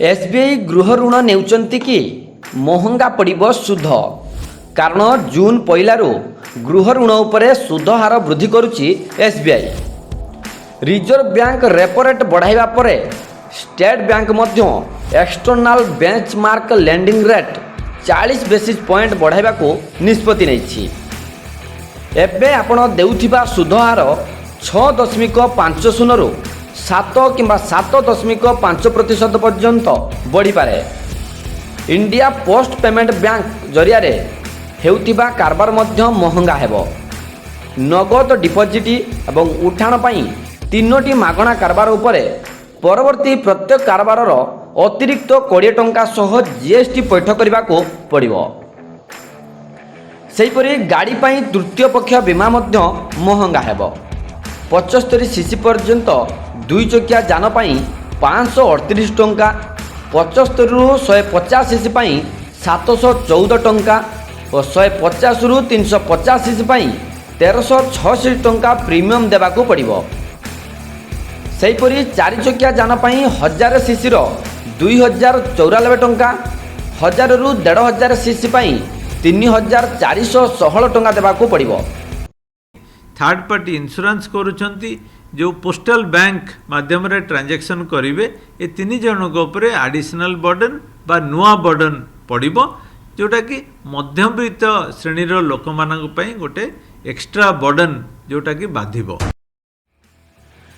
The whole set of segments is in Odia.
ଏସ୍ବିଆଇ ଗୃହ ଋଣ ନେଉଛନ୍ତି କି? ମହଙ୍ଗା ପଡ଼ିବ ସୁଧ। କାରଣ ଜୁନ୍ 1ରୁ ଗୃହ ଋଣ ଉପରେ ସୁଧ ହାର ବୃଦ୍ଧି କରୁଛି SBI. Reserve bank repo rate ବଢ଼ାଇବା ପରେ ଷ୍ଟେଟ୍ ବ୍ୟାଙ୍କ ମଧ୍ୟ external bench mark lending rate 40 basis point ବଢ଼ାଇବାକୁ ନିଷ୍ପତ୍ତି ନେଇଛି। ଏବେ ଆପଣ ଦେଉଥିବା ସୁଧ ହାର 6.50ରୁ 7 କିମ୍ବା 7.5% ପର୍ଯ୍ୟନ୍ତ ବଢ଼ିପାରେ। ଇଣ୍ଡିଆ ପୋଷ୍ଟ ପେମେଣ୍ଟ ବ୍ୟାଙ୍କ ଜରିଆରେ ହେଉଥିବା କାରବାର ମଧ୍ୟ ମହଙ୍ଗା ହେବ। ନଗଦ ଡିପୋଜିଟ୍ ଏବଂ ଉଠାଣ ପାଇଁ ତିନୋଟି ମାଗଣା କାରବାର ଉପରେ ପରବର୍ତ୍ତୀ ପ୍ରତ୍ୟେକ କାରବାରର ଅତିରିକ୍ତ 20 ଟଙ୍କା ସହ ଜିଏସ୍ଟି ପୈଠ କରିବାକୁ ପଡ଼ିବ। ସେହିପରି ଗାଡ଼ି ପାଇଁ ତୃତୀୟ ପକ୍ଷ ବୀମା ମଧ୍ୟ ମହଙ୍ଗା ହେବ। 75 ସିସି ପର୍ଯ୍ୟନ୍ତ ଦୁଇ ଚକିଆ ଯାନ ପାଇଁ 538 ଟଙ୍କା, 75ରୁ 150 ସିସି ପାଇଁ 714 ଟଙ୍କା ଓ 150ରୁ 350 ସିସି ପାଇଁ 1366 ଟଙ୍କା ପ୍ରିମିୟମ୍ ଦେବାକୁ ପଡ଼ିବ। ସେହିପରି ଚାରିଚକିଆ ଯାନ ପାଇଁ 1000 ସିସିର 2094 ଟଙ୍କା, 1000ରୁ 1500 ସିସି ପାଇଁ 3416 ଟଙ୍କା ଦେବାକୁ ପଡ଼ିବ। ଥାର୍ଡ଼ ପାର୍ଟି ଇନ୍ସୁରାନ୍ସ କରୁଛନ୍ତି, ଯେଉଁ ପୋଷ୍ଟାଲ ବ୍ୟାଙ୍କ ମାଧ୍ୟମରେ ଟ୍ରାଞ୍ଜାକ୍ସନ୍ କରିବେ, ଏ ତିନି ଜଣଙ୍କ ଉପରେ ଆଡ଼ିସନାଲ୍ ବର୍ଡ଼ନ୍ ବା ନୂଆ ବର୍ଡ଼ନ୍ ପଡ଼ିବ, ଯେଉଁଟାକି ମଧ୍ୟବିତ୍ତ ଶ୍ରେଣୀର ଲୋକମାନଙ୍କ ପାଇଁ ଗୋଟେ ଏକ୍ସଟ୍ରା ବର୍ଡ଼ନ୍ ଯେଉଁଟାକି ବାଧିବ।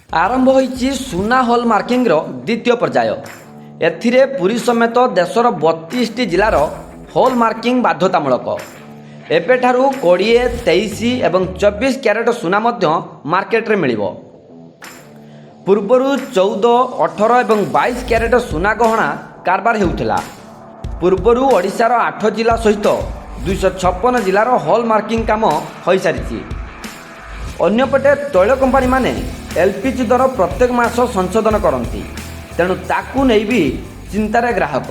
ଆରମ୍ଭ ହୋଇଛି ସୁନା ହଲ୍ ମାର୍କିଂର ଦ୍ୱିତୀୟ ପର୍ଯ୍ୟାୟ। ଏଥିରେ ପୁରୀ ସମେତ ଦେଶର 32ଟି ଜିଲ୍ଲାର ହଲ୍ ମାର୍କିଂ ବାଧ୍ୟତାମୂଳକ। ଏବେଠାରୁ 20, 23 ଏବଂ 24 କ୍ୟାରେଟ ସୁନା ମଧ୍ୟ ମାର୍କେଟରେ ମିଳିବ। ପୂର୍ବରୁ 14, 18 ଏବଂ 22 କ୍ୟାରେଟ ସୁନା ଗହଣା କାରବାର ହେଉଥିଲା। ପୂର୍ବରୁ ଓଡ଼ିଶାର ଆଠ ଜିଲ୍ଲା ସହିତ 256 ଜିଲ୍ଲାର ହଲ୍ ମାର୍କିଂ କାମ ହୋଇସାରିଛି। ଅନ୍ୟପଟେ ତୈଳ କମ୍ପାନୀମାନେ ଏଲ୍ପିଜି ଦର ପ୍ରତ୍ୟେକ ମାସ ସଂଶୋଧନ କରନ୍ତି। ତେଣୁ ତାକୁ ନେଇ ବି ଚିନ୍ତାରେ ଗ୍ରାହକ।